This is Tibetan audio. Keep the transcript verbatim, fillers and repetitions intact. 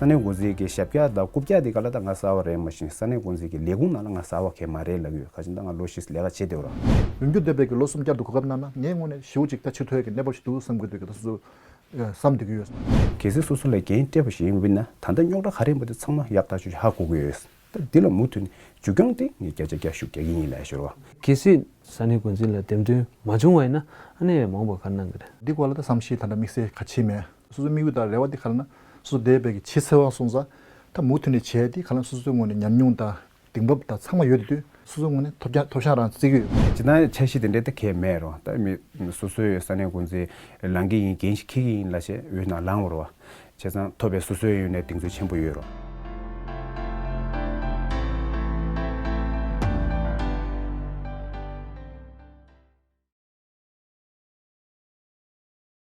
ས་གནས་འགོ་འཛིན་གྱི་ཞབས་བཀྱག་དང་རྐུབ་བཀྱག་དེ་ག་ལ་ད་ང་གསར་པ་རེད། མ་གཞི་ས་གནས་འགོ་འཛིན་གྱི་ལས་ཁུངས་ནང་ལ་ང་གསར་པ་གང་ཡང་མ་རེད་ལབ་ཀྱི་ཡོད། ག་ཅི་ད་ང་ལོ་བཞི་ལས་ཀ་བྱེད་བསྡད་ཡོད་ར། ཡོང་རྒྱུ་འདོད་པའི་གི་ལོ་གསུམ་བསྐྱར་དུ་གོ་སྐབས་གནང་ན་ངའི་ངོས་ནས་ཞེ་པོ་ཅིག་ད་ཆུ་ཐོག་གི་གནས་བབ་ཞིག་འདུག་བསམ་གྱི་འདུག་གི་ད་སོ་སོ་བསམ་བསྡད་ཀྱི་ཡོད། གལ་སྲིད་སོ་སོ་ལ་འགན་སྤྲད་པ་ཞིག་ཡིན་པ་ཡིན་ན་ད་ལྟ་རྙོག་དྲ་ག་རེ་ཡིན་པ་དེ་ཚང་མ་ཡག་ཐག་ཆོད་ཧ་གོ་གི་ཡོད། ད་འདི་ལ་མུ་མཐུད་ནས་འཇུ་སྐྱོང་དེ་ངས་བརྒྱ་ཆ་བརྒྱ་ཤུགས་རྒྱག་གི་ཡིན་ལབ་ཞོར་བ། གལ་སྲིད་ས་གནས་འགོ་འཛིན་ལ་འདེམས་ཐོན་མ་བྱུང་བ་ཡིན་ན་ཨ་ནེ་མང་པོ་ག་རེ་གནང་གི་རེད། འདི་སྐོར་ལ་ད་བསམ་ཤེས་ད་ལྟ་དམིགས་བསལ་ག་ཆེ་མེད། སོ་སོ་དམིགས་ཡུལ་དང་རེ་བ་འདི་ག་ལ་ན་སོ་སོ་འདས་པའི་གི་བྱེད་ཚེ་བ་སོང་ཙང་ད་མུ་མཐུད་ནས་བྱས་ཏེ་ག་ལ་སོ་སོའི་ངོས་ནས་ཉམས་མྱོང་དང་གདེང་འབབ་དང་ཚང་མ་ཡོད་དེ་དུས་སོ་སོའི་ངོས་ནས་ཐོབ་རྒྱ་ཐོབ་ཤང་རང་བརྩི་གི་ཡོད། ཇི་ལྟར་འཆར་གཞི་དེ་འདྲའི་ད་གས་མེད་རུང་ད་མི་སོ་སོའི་ས་གནས་འགོ་འཛིན་ལངས་ཀྱི་ཡིན་འགན་ཞིག་འཁྱེར་གྱི་ཡིན་ལབ་བྱས་འོས་ནང་ལངས་པ་རེད་བ། བྱས་ཙང་ཐོབ་པའི་སོ་སོའི་ཡོད་ནས་གདེང་ཚོད་ཆེན་པོ་ཡོད་རུང་།